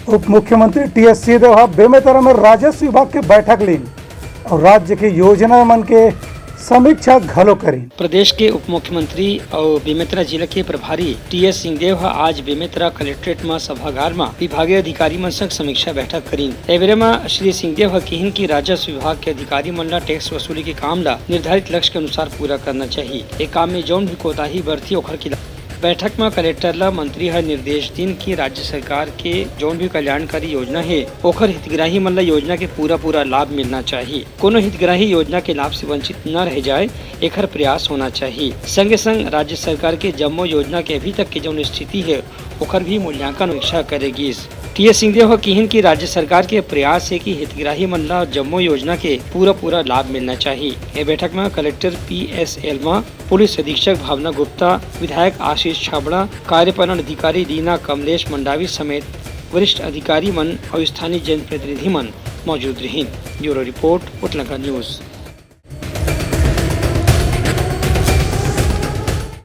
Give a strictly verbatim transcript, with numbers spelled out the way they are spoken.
उप मुख्यमंत्री टीएस सिंहदेव ह बेमेतरा में राजस्व विभाग के बैठक लीन अउ राज्य के योजना मन के समीक्षा घलो करीन। प्रदेश के उप मुख्यमंत्री अउ बेमेतरा जिला के प्रभारी टीएस सिंहदेव ह आज बेमेतरा कलेक्ट्रेट म सभागार म विभागीय अधिकारी मन संग समीक्षा बैठक करीन। ए बेरा म श्री सिंहदेव ह किहिन कि राजस्व विभाग के अधिकारी मन ल टैक्स वसूली के काम ल निर्धारित लक्ष्य के अनुसार पूरा करना चाहिए। ए काम में जौन भी कोताही बरथे, ओखर खिलाफ बैठक म कलेक्टर ल मंत्री ह निर्देश दीन कि राज्य सरकार के जौन भी कल्याणकारी योजना हे, ओखर हितग्राही मन ल योजना के पूरा-पूरा लाभ मिलना चाही। कोनो हितग्राही योजना के लाभ से वंचित न रह जाए, एखर प्रयास होना चाही। संगे-संग राज्य सरकार के जम्मो योजना के अभी तक के जौन स्थिति हे, ओखर भी मूल्यांकन समीक्षा करे गिस। टीएस सिंहदेव ह किहिन कि राज्य सरकार के प्रयास हे कि हितग्राही मन ल जम्मो योजना के पूरा-पूरा लाभ मिलना चाही। ए बैठक म कलेक्टर पीएसएल म पुलिस अधीक्षक भावना गुप्ता, विधायक आशीष छाबड़ा, कार्यपालन अधिकारी रीना कमलेश मंडावी समेत वरिष्ठ अधिकारी मन अउ स्थानीय जनप्रतिनिधि मन मौजूद रहिन। Bureau report, Utlangha news.